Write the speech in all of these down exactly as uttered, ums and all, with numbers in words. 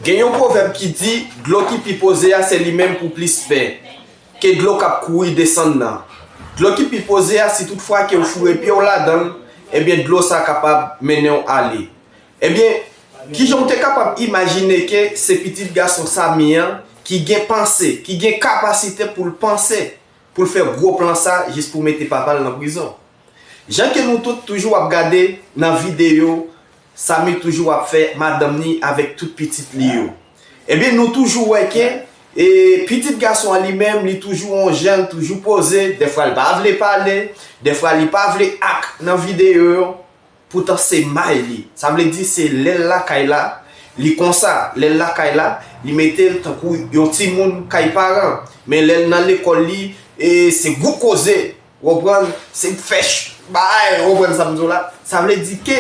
Gen yon pwovèb ki di, dlo ki pi poze a se li menm pou plis pè ke dlo k ap kouri desann nan. Dlo ki pi poze a, si tout fwa ke w foure pye w ladan l, ebyen dlo sa kapab mennen w ale. Ebyen, kijan w te kapab imajine ke se pitit gason Samy an ki gen panse, ki gen kapasite pou l panse, pou l fè gwo plan sa jis pou mete papa l nan prizon? Jan ke nou tout toujou ap gade nan videyo, Samy toujou ap fè madanm ni avèk tout pitit li yo. Ebyen, nou toujou wè ke e pitit gason an li menm, li toujou yon jèn, toujou poze, dèfwa li pa vle pale, dèfwa li pa vle ak nan videyo yo. Poutan se may li. Sa vle di se lè l lakay la, li konsa. Lè l lakay la, li mete l tankou yon timoun kay paran. Men lè l nan lekòl li, e se gwo koze. Ou konprann? Se fèch, bay, ou konprann sa m di w la? Sa vle di ke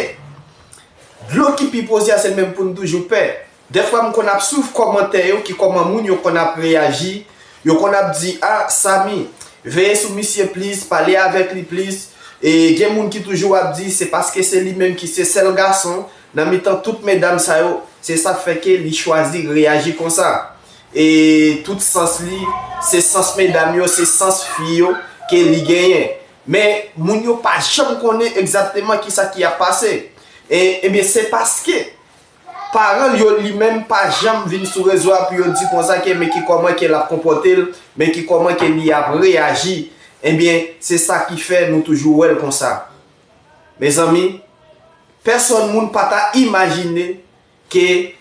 dlo ki pi poze a se l menm pou n toujou pè. Dèfwa m konn ap swiv kòmantè yo, ki kòman moun yo konn ap reyaji. Yo konn ap di, a, Samy, veye sou misye plis, pale avèk li plis. E gen moun ki toujou ap di se paske se li menm ki se sèl gason nan mitan tout medam sa yo, se sa k fè ke li chwazi reyaji konsa. E tout sans li, se sans medam yo, se sans fi yo ke li genyen. Men moun yo pa janm konnen egzakteman kisa ki ap pase. E, ebyen, se paske paran l yo li menm pa janm vin sou rezo a pou yo di konsa ke men ki kòman ke l ap konpòte l, men ki kòman ke li ap reyaji. Ebyen, se sa ki fè nou toujou wè l konsa. Mezanmi, pèsòn moun pa ta imajine ke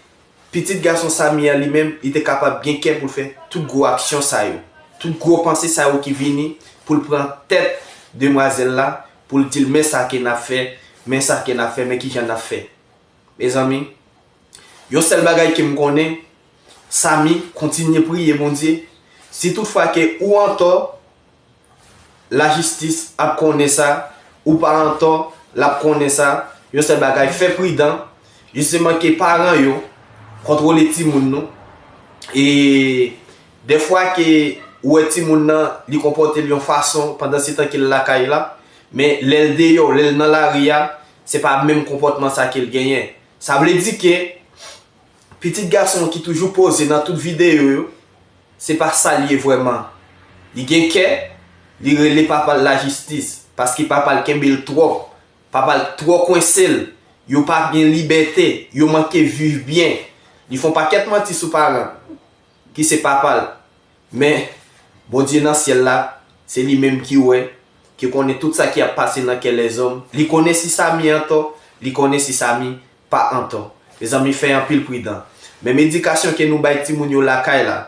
pitit gason Samy an li menm, li te kapab gen kè pou l fè tout gwo aksyon sa yo. Tout gwo panse sa yo ki vini pou l pran tèt demwazèl la, pou l di l men sa ke n ap fè, men sa ke n ap fè, men kijan n ap fè. Mezanmi, yon sèl bagay ke m konnen, Samy, kontinye priye Bondye. Si toutfwa ke ou antò, lajistis ap konnen sa, ou pa antò, l ap konnen sa. Yon sèl bagay, fè pridan. Jisteman ke paran yo kontwole timoun nou. E dèfwa ke ou wè timoun nan, li konpòte l yon fason pandan se tan ke l lakay la, men lè l deyò, lè l nan lari a, se pa menm konpòtman sa ke l genyen. Sa vle di ke pitit gason ki toujou poze nan tout videyo yo, se pa sa l ye vrèman. Li gen kè, li rele papa l lajistis, paske papa l kenbe l twòp, papa l twò kwense l, yo pa gen libète, yo manke viv byen. Li fè yon pakèt manti sou paran ki se papa l. Men, Bondye nan syèl la, se li menm ki wè, ki konnen tout sa ki ap pase nan kè lèzòm. Li konnen si Samy antò, li konnen si Samy pa antò. Mezanmi, fè anpil pridan. Menm edikasyon ke nou bay timoun yo lakay la,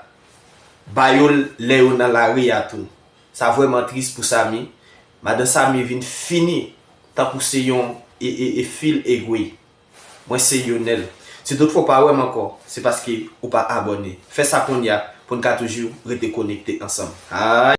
ba yo l lè yo nan lari a tou. Sa vrèman tris pou Samy. Madan Samy vin fini tankou se yon e, e, e fil egwe. Mwen se Yonel. Si toutfwa w pa wè m ankò, se paske ou pa abòne. Fè sa kounye a pou n ka toujou rete konekte ansanm. Ay!